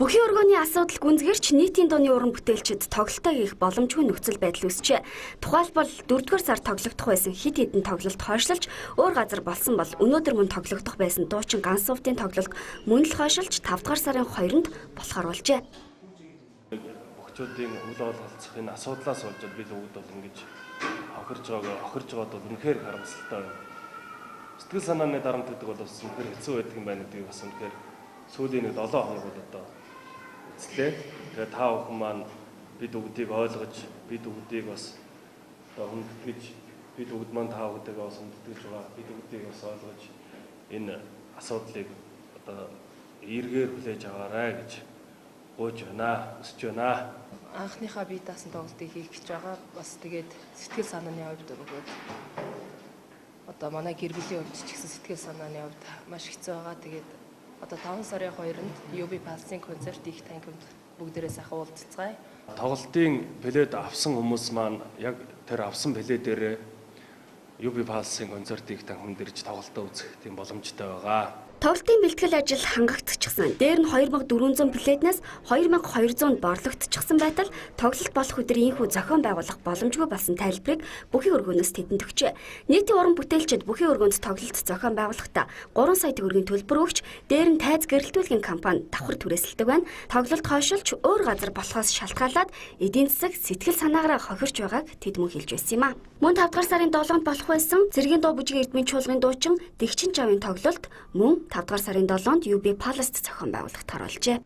Бүхий өргөөний асуудал гүнзгэрч нийтийн дууны уран бүтээлчид тоглолтоо хийх боломжгүй нөхцөл байдал үүсчээ. Тухайлбал 4-р сар тоглогдох байсан хэд хэдэн тоглолт хойшлолж өөр газар болсон бол өнөөдөр мөн тоглогдох байсан дуучин Гансувдын тоглолт мөн л хойшилж 5-р сарын 2-нд болохоор болжээ. Бохчуудын үл ойлголцох энэ асуудлаас болж бид бүгд бол ингэж хохирж байгаад бол үнэхээр харамсалтай байна. Сэтгэл санааны дарамт гэдэг бол бас үнэхээр хэцүү байдаг юм байна гэдгийг бас үнэхээр сүүлийн нэг 7 хоног бол одоо үзлээ. Тэгээ та бүхэн маань бид бүгдийг ойлгож, бид бүгдийг бас одоо хүндэтгэж, бид бүгд маань та бүгдийг бас хүндэтгэж байгаа. Бид бүгдийг бас ойлгож энэ асуудлыг одоо эргээр хүлээж аваарай гэж гуйж байна, хүсэж байна. Анхныхаа бие даасан тоглолтыг хийх гэж байгаа. Бас тэгээд сэтгэл санааны хувьд өгөөд одоо манай гэр бүлийн хувьд ч гэсэн сэтгэл санааны хувьд маш хэцүү байгаа. Тэгээд одоо 5 сарын 2-нд UB Palace-ын концерт их танхимд бүгдээрээ сайхан уулзцгаая. Тоглолтын билет авсан хүмүүс маань яг тэр авсан билетээрээ UB Palace-ын концертыг танхимд ирж тоглолтоо үзэх тийм боломжтой байгаа. Тоглолтын бэлтгэл ажил хангагдчихсан. Дээр нь 2400 билетнээс 2200 борлогдчихсан байтал тоглолт болох өдөр ийнхүү зохион байгуулах боломжгүй болсон тайлбарыг бүхий өргөөнөөс тэдэнд өгчээ. Нийтийн уран бүтээлчид бүхий өргөөнд тоглолт зохион байгуулахдаа 3 сая төгрөгийн төлбөр өгч, дээр нь тайз гэрэлтүүлгийн компани давхар түрээсэлдэг байна. Тоглолт хойшилж өөр газар болохоос шалтгаалаад эдийн засаг сэтгэл санаагаараа хохирч байгааг тэд мөн хэлж байсан юм а. Мөн 5 дугаар сарын 7-нд болох байсан цэргийн дуу бүжгийн эрдмийн чуулгын дуучин Дэгчин Жавын тоглолт мөн 5 дугаар сарын 7-нд UB Palace-т зохион байгуулагдахаар болжээ.